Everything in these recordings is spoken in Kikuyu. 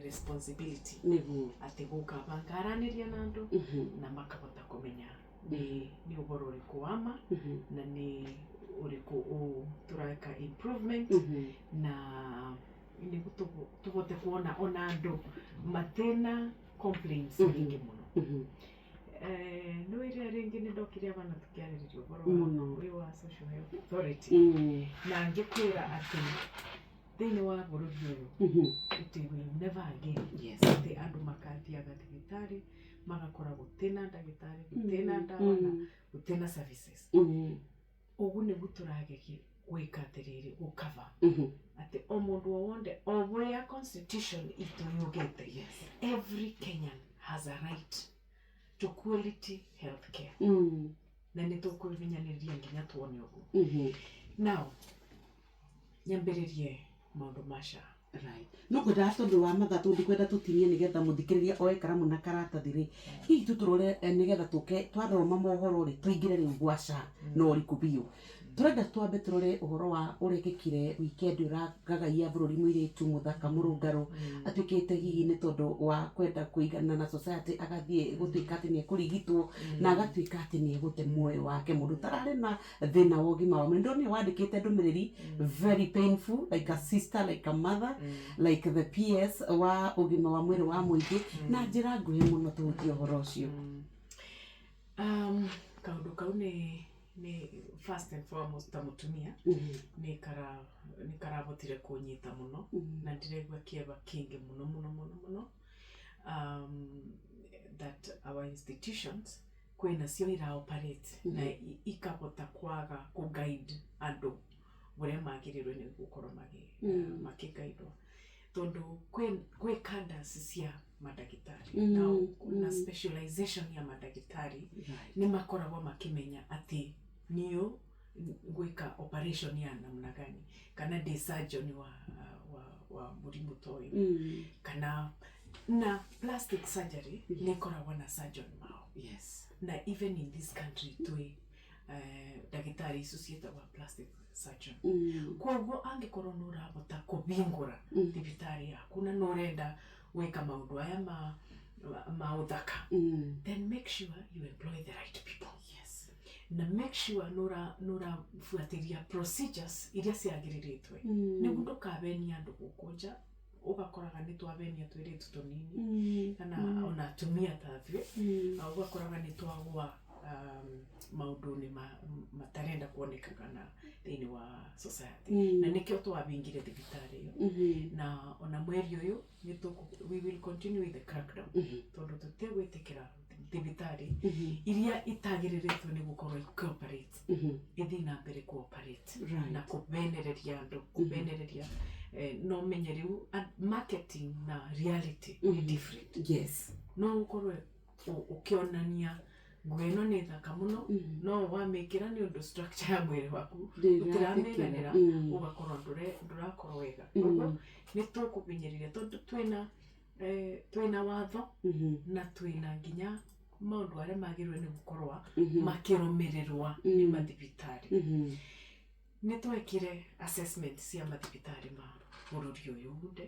Responsibility atĩ gũkaba ngaranĩria na andũ na makahota kũmenya nĩ ũhoro ũrĩkũ wa ma na nĩ ũrĩkũ tũreka improvement, na nĩguo tũhote kuona ona andũ matena complaints nyingĩ mũno. Nĩ rĩrĩa rĩngĩ nĩ ndokire aba na tũkĩarĩrĩria ũhoro wa ũyũ wa Social Health Authority, na ngĩkwĩra atĩ thĩinĩ wa bũrũri ũyũ it will never again atĩ andũ makathiaga thibitarĩ magakora gũtĩna ndagĩtarĩ, gũtĩna ndawa na gũtĩna services. Ũguo nĩguo tũrageria gwĩka atĩrĩrĩ, gũkava atĩ o mũndũ o wothe, o ũrĩa constitution itũ yugĩte, every Kenyan has a right to quality health care, na nĩ tũkũhinyanĩrĩria nginya tuone ũguo. Now nyambĩrĩrie maũndũ ma SHA. Right. No ngwendaga, tondũ wa mathaa, tondũ ndikwenda tũtinie, nĩgetha mũthikĩrĩria oe karamu na karatathi rĩ, hihi tũtũrore nĩgetha tũke twathoma mohoro rĩ, tũingĩre rĩu gwa SHA na ũriku biũ. Tũrenda twambe tũrore ũhoro wa ũrekĩkire weekend ũragagaia bũrũri, mũirĩtu mũthaka mũrũngarũ atuĩkĩte hihi nĩ tondũ wa kwenda kũigana na society, agathiĩ gũtuĩka atĩ nĩ ekũrigitwo na agatuĩka atĩ nĩ egũte muoyo wake, mũndũ ũtararĩ na thĩna wa ũgima wa mwĩrĩ. Ndonire wandĩkĩte ndũmĩrĩri very painful, like a sister, like a mother, like the PS wa ũgima wa mwĩrĩ wa mũingĩ. Na njĩra nguhĩ mũno tũhutie ũhoro ũcio. Kaũndũ kau nĩ first and foremost, ta mũtumia, nĩ karahotire kũnyita mũno na ndĩraigua kĩeva kĩingĩ mũno mũno mũno mũno that our institutions kwĩna cio ira operate na ikahota kwaga kũ guide andũ ũrĩa magĩrĩirwo nĩ gũkorwo makĩguidwo, tondũ kwĩ cadres cia mandagĩtarĩ na specialization ya mandagĩtarĩ. Nĩ makoragwo makĩmenya atĩ niũ gwĩka operation ya namna gani, kana ndĩ surgeon wa mũrimũ ta ũyũ, kana na plastic surgery nĩ ĩkoragwo na surgeon mao. Na even in this country twĩ ndagĩtarĩ icio ciĩtagwo plastic surgeon. Koguo angĩkorwo nĩ ũrahota kũhingũra thibitarĩ yaku na nĩ ũrenda gwĩka maũndũ aya ma ũthaka, then make sure you employ the right people na make sure nĩ ũrabuatĩria procedures iria ciagĩrĩrĩtwe, nĩguo ndũkabenie andũ gũkũ nja, ũgakoraga nĩ twabenia tũirĩtu tũnini kana ona atumia ta ithuĩ, ũgakoraga nĩ twagwa maũndũ-inĩ matarenda kuoneka kana thĩinĩ wa society. Na nĩkĩo twabingire thibitarĩ ĩyo, na ona mweri ũyũ we will continue with the crackdown, tondũ tũtigwĩtĩkĩra thibitarĩ iria itagĩrĩrĩtwo nĩ gũkorwo ikĩoperate ĩthiĩ na mbere kũoperate na kũbenereria andũ, kũbenereria. No menye rĩu marketing na reality nĩ different. No ũkorwo ũkĩonania nguo ĩno nĩ thaka mũno, no wamĩkĩra, nĩ ũndũ structure ya mwĩrĩ waku ũtiramĩiganĩra, ũgakorwo ndũrakorwo wega. Koguo nĩ tũkũbinyĩrĩria, tondũ twĩna watho na twĩna nginya maũndũ arĩa magĩrĩirwo nĩ gũkorwo makĩrũmĩrĩrwa nĩ mathibitarĩ. Nĩ twekire assessment cia mathibitarĩ ma bũrũri ũyũ wothe,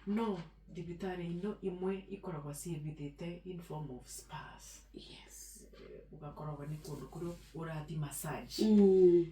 no thibitarĩ ino imwe ikoragwo ciĩbithĩte in form of spas. Ũgakoragwo nĩ kũndũ kũrĩa ũrathi massage,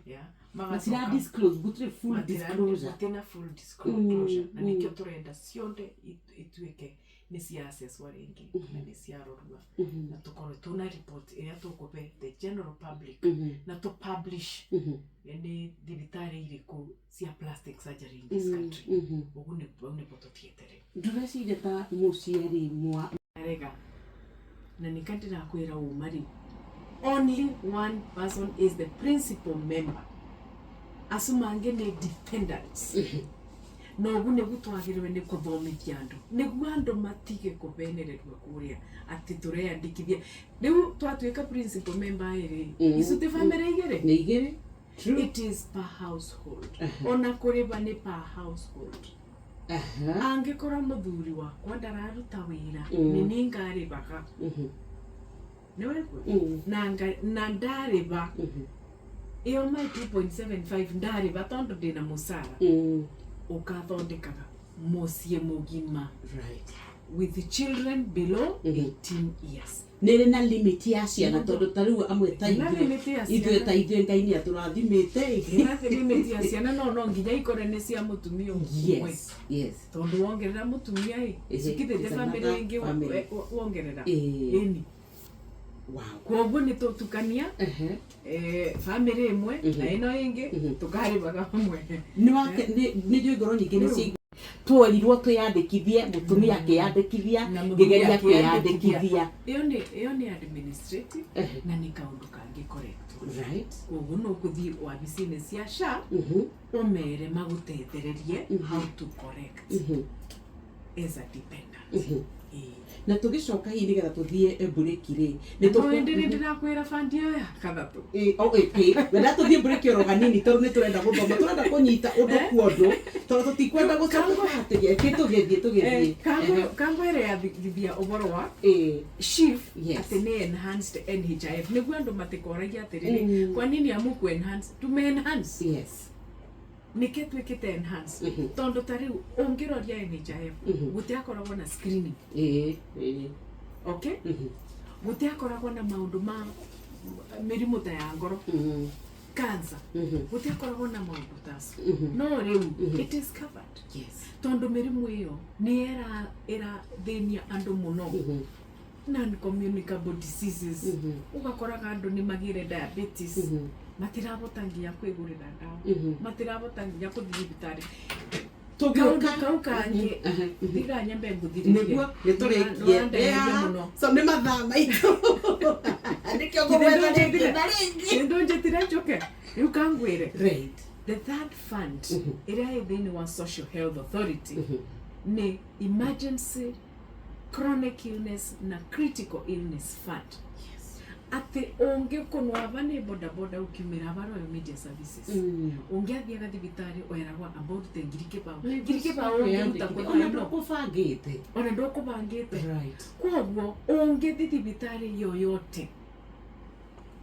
yeah. Matira disclose, gũtirĩ full disclosure. Gũtirĩ na full disclosure, na nĩkĩo tũrenda cionde ituĩke nĩ cia assesswa rĩngĩ na nĩ ciarorua, na tũkorwo tuna report ĩrĩa tũkũbe the general public na tũ publish nĩ thibitarĩ irĩkũ cia plastic surgery in this country. Ũguo nĩ bau nĩpo tũthiĩte rĩu. Ndũreciria ta mũciari mwa Rega na nika ndĩrakwĩra uma rĩu, only one person is the principal member, acio mangĩ nĩ dependents. Na ũguo nĩguo twagĩrĩirwo nĩ kũthomithia andũ, nĩguo andũ matige kũbenererio kũrĩa atĩ tũreyandĩkithia. Rĩu twatuĩka principal member ĩrĩ, icio ti bamĩrĩ igĩrĩ? Nĩ igĩrĩ. True. It is per household, ona kũrĩba nĩ per household. Angĩkorwo mũthuri wakwa ndararuta wĩra, nĩ niĩ ngarĩbaga. Nĩ waigua? Na ndarĩba ĩyo my 2.75, ndarĩba tondũ ndĩna mũcara, ũkathondekaga. Muciĩ mũgima with children below 18 years. Nä rä na limit ya ciana? Mũndũ- Tondå ta rä u amwe ta Ĩna ithuĩ limit ya ithuĩ ciana. ta ithuĩ Ngai nä atå rathimä te. Ĩna limit ya ciana, no nginya ikore nĩ cia mũtumia ũmwe. Tondũ wongerera mũtumia ĩ, cikithĩte It's bamĩrĩ another ĩngĩ family. Wongerera ĩni. Koguo nĩ tũtukania bamĩrĩ ĩmwe na ĩno ĩngĩ, tũkarĩbaga hamwe. Nä njå ngoro nyingä nä cia twerirwo twä yandä kithie, må tumia akä yandä kithia, Na ngä mũthuri geria kwä yandä akĩyandĩkithia. kithia. Ĩyo nĩ administrative na nĩ kaũndũ kangĩ correct. Koguo no kũthiĩ wabici-inĩ cia SHA, ũmere magũtethererie how to correct as a dependent. Ĩĩ. Na tå gä coka hihi nä getha tå thiä mburĩki rä No ĩndĩ nĩ ndĩrakwĩra bandi ĩyo ya kathatũ. Wenda tå thiä mburĩki oro hanini, tondå nä tå renda gå thoma, tå renda kå nyita å ndå kwa å ndå, tondå tå tikwenda gå coka kåhatä ria kä tå gä thiä tå gä thiä. Kangwereathithia ũhoro wa SHIF, atĩ nĩ enhanced NHIF, nĩguo andũ matikoragia atĩrĩrĩ, kwa nini amuku enhance? Tume enhance. Nĩkĩ twĩkĩte enhance? Tondũ ta rĩu ũngĩroria NHIF, gũtiakoragwo na screening. ä ä Okay, gũtiakoragwo na maũndũ ma mĩrimũ ta ya ngoro, cancer, gũtiakoragwo na maũndũ tacio. No rĩu it is covered, tondũ mĩrimũ ĩyo nĩ ĩrathĩnia andũ mũno, non communicable diseases. Ũgakoraga andũ nĩ magĩre diabetes, matirabota nginya kwĩgũrĩra ndawa, matirabota nginya kũthiĩ thibitarĩ. Kaũndũ kau kangĩ, tiga nyambe ngũthirĩrie. Nĩguo nĩ tũrĩkie. Mũno. So nĩ mathaa maitũ, nĩkĩo ngũgwetha rĩngĩ na rĩngĩ. Ndũnjĩtire njoke rĩu kangwĩre. The third fund ĩrĩa ĩ thĩinĩ wa Social Health Authority nĩ emergency chronic illness na critical illness fund, atĩ ũngĩkũnwo aba nĩ bodaboda ũkiumĩra aba Royal Media Services, ũngĩathiaga thibitarĩ weragwo amba ũrute 20,000, 20,000 ũngĩruta Ona kũ ĩno? Ndũkũbangĩte. Ona ndũkũbangĩte. Koguo ũngĩthi thibitarĩ yoyote,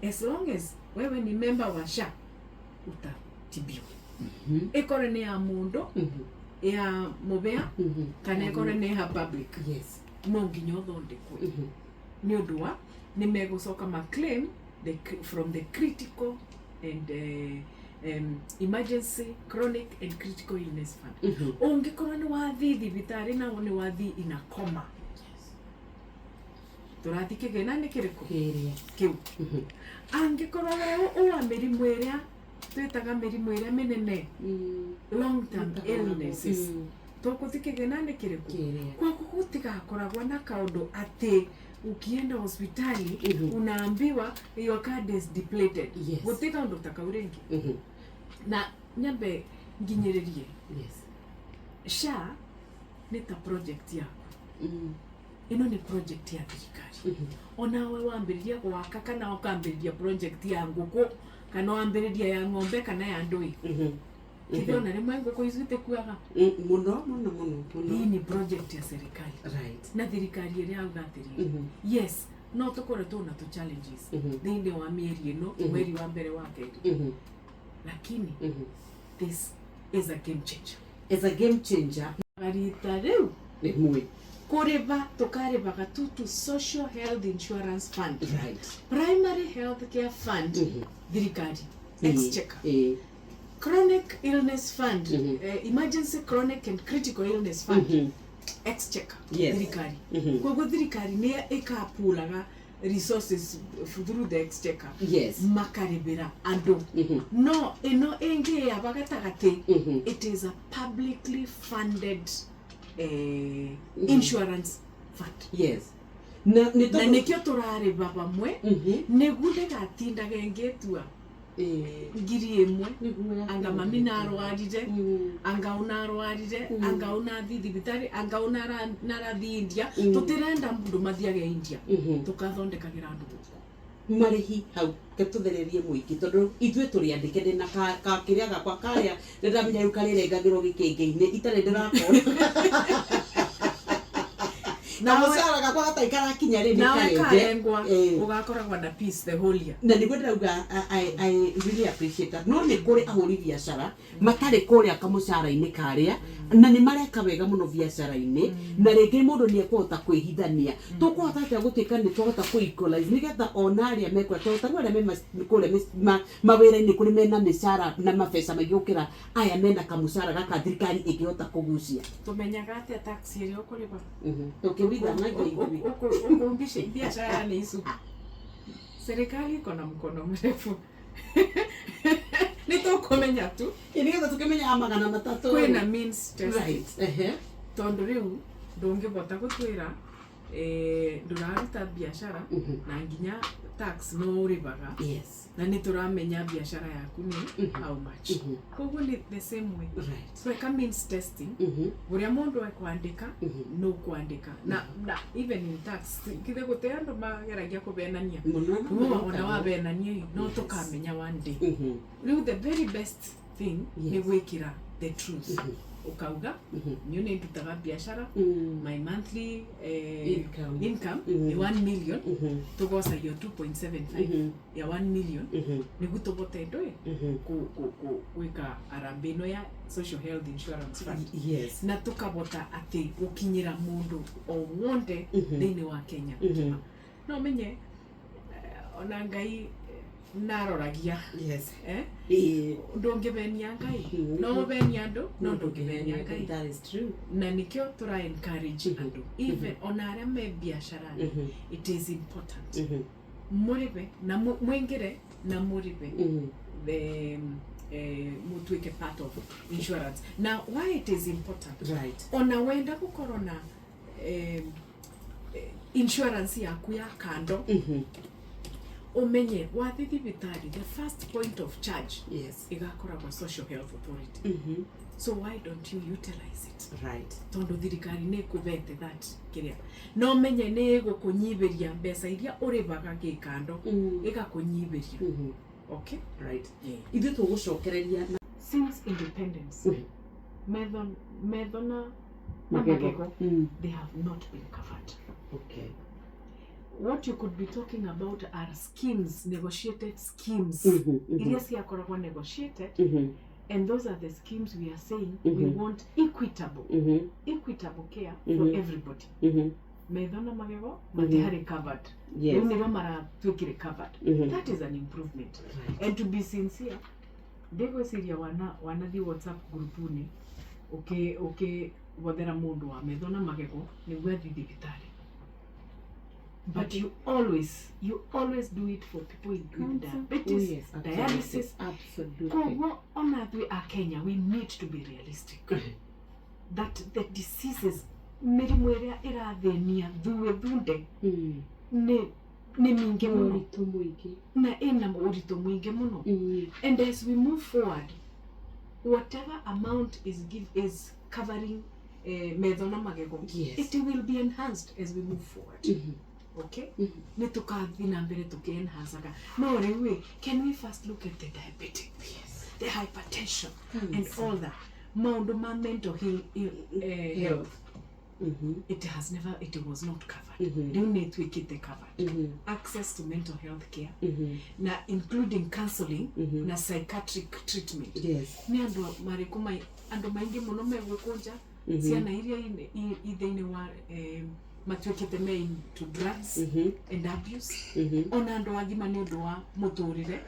as long as wewe ni member wa SHA, utatibiwa, ĩkorwo nĩ ya mũndũ ya mũbĩa kana ĩkorwo nĩ ya public, no nginya ũthondekwo nĩ ũndũ wa nĩ megũcoka ma claim from the critical and emergency chronic and critical illness fund. Ũngĩkorwo nĩ wathiĩ thibitarĩ na nĩ wathiĩ ina coma, tũrathiĩ kĩgĩna nĩ kĩrĩkũ? Kĩrĩa. Kĩu angĩkorwo we ũwa mĩrimũ ĩrĩa twĩtaga mĩrimũ ĩrĩa mĩnene, long term illnesses, tũkũthiĩ kĩgĩna nĩ kĩrĩkũ? Kĩrĩa. Koguo gũtigakoragwo na kaũndũ atĩ ukienda hospitali unaambiwa your card is depleted. Gũtirĩ kaũndũ ta kau rĩngĩ. Na nyambe nginyĩrĩrie, SHA nĩ ta project yaku. Ĩno nĩ project ya thirikari. Onawe wambĩrĩria gwaka kana ũkambĩrĩria project ya ngũkũ kana wambĩrĩria ya ng'ombe kana ya ndũĩ, kithĩ ona rĩmwe ngũkũ icio itikuaga? Mũno mũno mũno mũno. Hii ni project ya serikali. Na thirikari ĩrĩa auga atĩrĩrĩ, yes, no tũkorwo tũna tũ challenges thĩinĩ wa mĩeri ĩno, mweri wa mbere, wa kerĩ, lakini this is a game changer. It's a game changer. Rita rĩu Rĩmwe. Kũrĩba tũkarĩbaga tu to Social Health Insurance Fund, Primary Health Care Fund, thirikari, exchequer, chronic illness fund, emergency chronic and critical illness fund, exchequer, thirikari. Koguo thirikari nĩ ĩkapulaga resources through the exchequer, makarĩbĩra andũ. No ĩno ĩngĩ yaba gatagatĩ, it is a publicly funded insurance fund. Yes, na nĩ Na tondũ nĩkĩo tũrarĩba bamwe, nĩguo ndĩgatindage ngĩtua 1,000. Nĩguo. Anga mami narwarire, anga unarwarire, anga unathi thibitarĩ, anga unarathi India. Tũtirenda mũndũ mathiage India, tũkathondekagĩra andũ gũkũ. Marĩhi hau ke tũthererie mũingĩ, tondũ ithuĩ tũrĩ andĩke ndĩ na kĩrĩa gakwa karĩa nĩ ndamenya rĩu karĩrengagĩrwo gĩkĩngĩ-inĩ itarĩ ndĩrakona. Na mũcara gakwa gatarĩ karakinya rĩ, nĩ Nawe karenge. Karengwa Eh. ugakoragwo na peace the whole year. Na nĩguo ndĩrauga I really appreciate that. No nĩ kũrĩ ahũri biacara matarĩ kũrĩa kamũcara-inĩ karĩa na nĩ mareka wega mũno biacara-inĩ, na rĩngĩ mũndũ nĩ ekũhota kwĩhithania. Tũkũhota atĩa gũtuĩka nĩ twahota kũ equalize nĩgetha ona arĩa mekũrĩa, tondũ tarĩu arĩa me kũrĩa mawĩra-inĩ kũrĩ mena mĩcara na mabeca maingĩ gũkĩra aya mena kamũcara gaka thirikari ĩngĩhota kũgucia? Tumenyaga atia tax ĩrĩa ũkũrĩba? Tũkĩwithanagia ithuĩ. Ukumbishe biashara ni icu, serikali iko na mkono mrefu, nĩ tũkũmenya tu. Ĩ, nĩgetha tũkĩmenya a 300. Kwĩna means testing. Right, ehe. Tondũ rĩu ndũngĩbota gũtwĩra ndũraruta biacara na nginya tax no ũrĩbaga na nĩ tũramenya biacara yaku nĩ how much. Koguo nĩ the same way. Tweka means testing, ũrĩa mũndũ ekwandĩka no kwandĩka na even in tax kithe gũtĩ andũ mageragia kũbenania. Mũno. Ona wabenania ĩ, no tũkamenya one day. Rĩu the very best thing nĩ gwĩkĩra the truth, ũkauga, "Niĩ nĩ ndutaga biacara, my monthly Income. income nĩ 1 million, tũgocagio 2.75 ya 1 million nĩguo tũbote ndũĩ gwĩka harambee ĩno ya Social Health Insurance Fund na tũkabota atĩ gũkinyĩra mũndũ o wonde thĩinĩ wa Kenya." No menye ona Ngai naroragia eh? Ndũngĩbenia Ngai. No ũbenie andũ, no ndũngĩbenia Ngai. That is true. Na nĩkĩo tũra encourage andũ, even ona arĩa me biacara-inĩ, it is important mũrĩbe na mũingĩre na mũrĩbe the mutuĩke part of insurance. Now, why it is important? Ona wenda gũkorwo na insurance yaku ya kando, umenye wathi thibitarĩ, the first point of charge igakoragwo Social Health Authority. So why don't you utilize it? Tondũ thirikari nĩ ĩkũbete that kĩrĩa, no menye nĩ ĩgũkũnyibĩria mbeca iria ũrĩbaga gĩkando, ĩgakũnyibĩria. Okay. Right, ithuĩ tũgũcokereria na Since independence, metho na magego, they have not been covered. What you could be talking about are schemes, negotiated schemes iria ciakoragwo negotiated, and those are the schemes we are saying we want equitable, equitable care for everybody. Metho na magego matiharĩ covered. Rĩu nĩrĩo maratuĩkire covered. That is an improvement. And to be sincere, ndigwĩciria wana wanathiĩ WhatsApp group-inĩ ũkĩbothera mũndũ wa metho na magego nĩguo athiĩ thibitarĩ, but you always do it for people with diabetes, Oh, yes, absolutely. dialysis. Absolutely. Koguo ona ithuĩ a Kenya, we need to be realistic that the diseases, mĩrimũ ĩrĩa ĩrathĩnia thuĩ thunde nĩ mĩingĩ mũno. Ũritũ mũingĩ. Na ĩna ũritũ mũingĩ mũno. And as we move forward, whatever amount is covering metho na magego, it will be enhanced as we move forward. Okay. Nĩ tũkathiĩ na mbere tũkĩenhancaga, no rĩu ĩ, can we first look at the diabetic, the hypertension and Cancer. all that, maũndũ ma mental health? It has never, it was not covered. Rĩu nĩ ĩtuĩkĩte covered. Access to mental health care na including counseling na psychiatric treatment. Nĩ andũ marĩkũ andũ maingĩ mũno megũkũnja ciana iria i thĩinĩ wa matuĩkĩte me into drugs and abuse, ona andũ agima nĩ ũndũ wa mũtũrĩre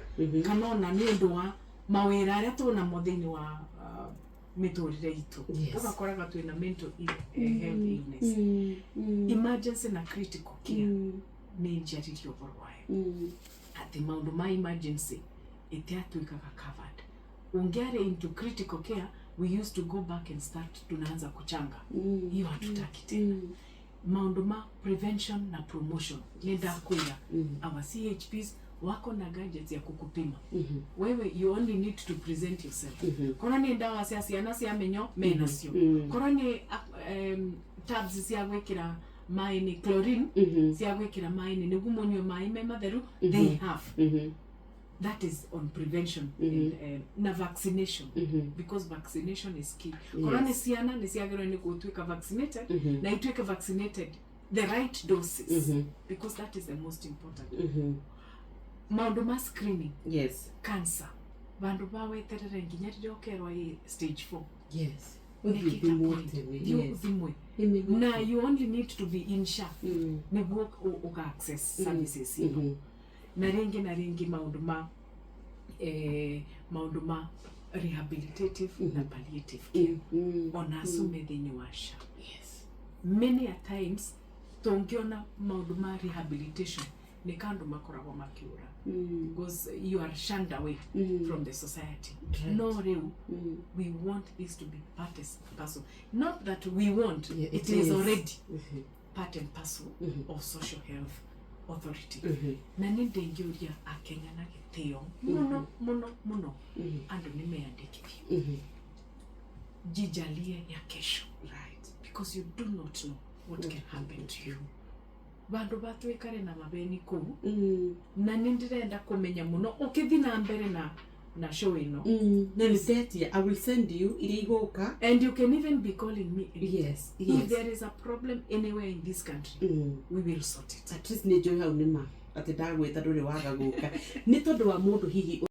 kana ona nĩ ũndũ wa mawĩra arĩa tũnamo thĩinĩ wa mĩtũrĩre itũ. Ũgakoraga twĩna mental health illness. Emergency na critical care, nĩ njaririe ũhoro wayo atĩ maũndũ ma emergency ĩtiatuĩkaga covered. Ũngĩarĩ into critical care, we used to go back and start, tunaanza kuchanga. Hiyo hatutaki tena. Maũndũ ma prevention na promotion, nĩ ndakwĩra, our CHPs wako na gadgets ya kukupima. Wewe, you only need to present yourself. Korwo nĩ ndawa cia ciana cia menyo, menacio. Korwo nĩ tabs cia gwĩkĩra maĩ-inĩ, chlorine cia gwĩkĩra maĩ-inĩ nĩguo mũnyue maĩ me matheru, they have. That is on prevention and na vaccination, because vaccination is key. Korwo nĩ ciana nĩ ciagĩrĩirwo nĩ gũtuĩka vaccinated na ituĩke vaccinated. The right doses, because that is the most important. Maundu ma screening, cancer, vandu vaweterere nginya riria ukerwa i stage 4. Ũthiĩ Make it a ũthimwo point. tene, Thiĩ ũthimwe. Ĩmĩguo. Na you only need to be in SHA niguo uga access services ino. Na ringi na ringi maundu ma rehabilitative na palliative care, ona acio me thĩinĩ wa SHA. Many a times tũngĩona maũndũ ma rehabilitation nĩ kandu makoragwo makiura, because you are shunned away from the society. No rĩu, we want this to be part and parcel, not that we want, Yeah, it it is is. already part and parcel of Social Health Authority. Na nĩ ndĩngĩũria akenya na gĩtĩo mũno mũno mũno, andũ nĩ meyandĩkithie, jijalie ya kesho, because you do not know what can happen to you. Vandu batwikare na mabeni kuu, na nĩ ndĩrenda kũmenya mũno ũkĩthi na mbere na show ĩno. Na nĩ ndetia, I will send you iria igũka. And you can even be calling me anytime. If there is a problem anywhere in this country, we will sort it. At least nĩ njũĩ hau nĩ ma atĩ ndagwĩta ndũrĩ waga gũka nĩ tondũ wa mũndũ hihi.